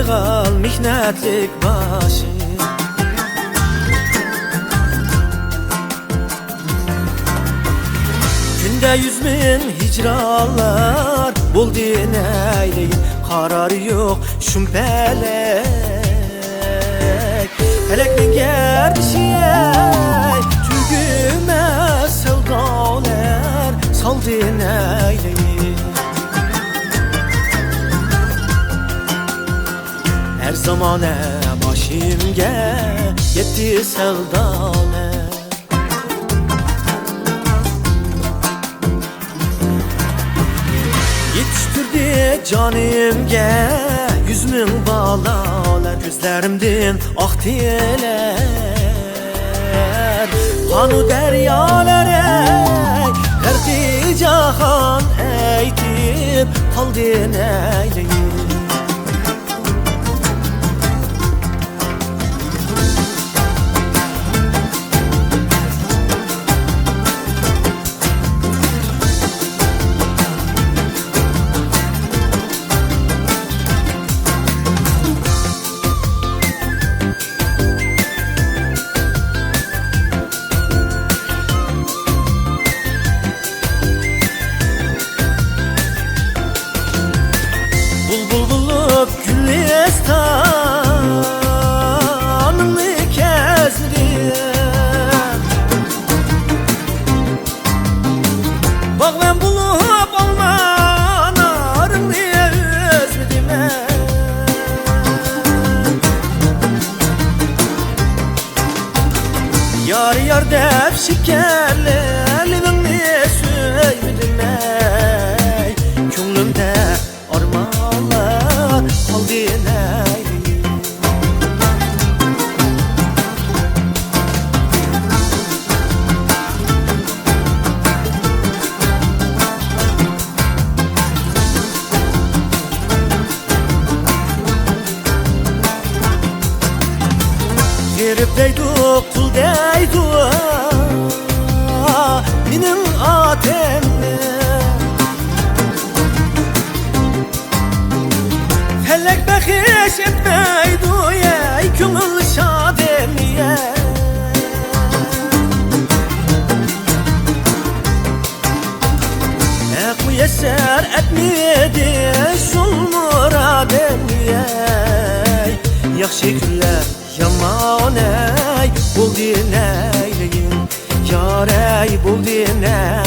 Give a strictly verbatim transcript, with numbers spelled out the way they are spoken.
ئىقبال مېھنەتلىك باشىم. كۈندە يۈز مىڭ ھىجرانلار، بولدى نەيلەيلى، قارار يوق شۇم پەلەك. پەلەكنىڭ گەردىشى، ئەي، تۈگىمەس سەۋدالار، سالدى نەيلەيلى. ھەر زامانە باشىمغا يەتتى سەۋدالار. يېتىشتۈردى جانىمغا يۈز مىڭ بالالار، كۆزلىرىمدىن ئاقتى ئەلەر، قانۇ دەريالار، ئەي، غەرقى جاھان ئېيتىپ قالدى نەيلەيلى. بۇلبۇل بولۇپ گۈلىستانىمنى كەزدىم. باغۋەن بولۇپ ئالمانارىمنى ئۈزمىدىم. يار، يار دەپ شېكەرلىرىڭنى سۆيمىدىم، ئەي، كۆڭلۈمدە ئارمانلار قالدى نەيلەيلى. غېرىب دەيدۇ، قۇل دەيدۇ مېنىڭ ئاتەمنى. پەلەك بەخش ئەتمەيدۇ، ئەي، كۆڭۈل شادىمىيە. ھەق مۇيەسسەر ئەتمىدى شۇ مۇرادىمنى، ئەي، ياخشى كۈنلەر يامان، ئەي، بولدى نەيلەيلى، يار، ئەي، بولدى نەيلەيلى.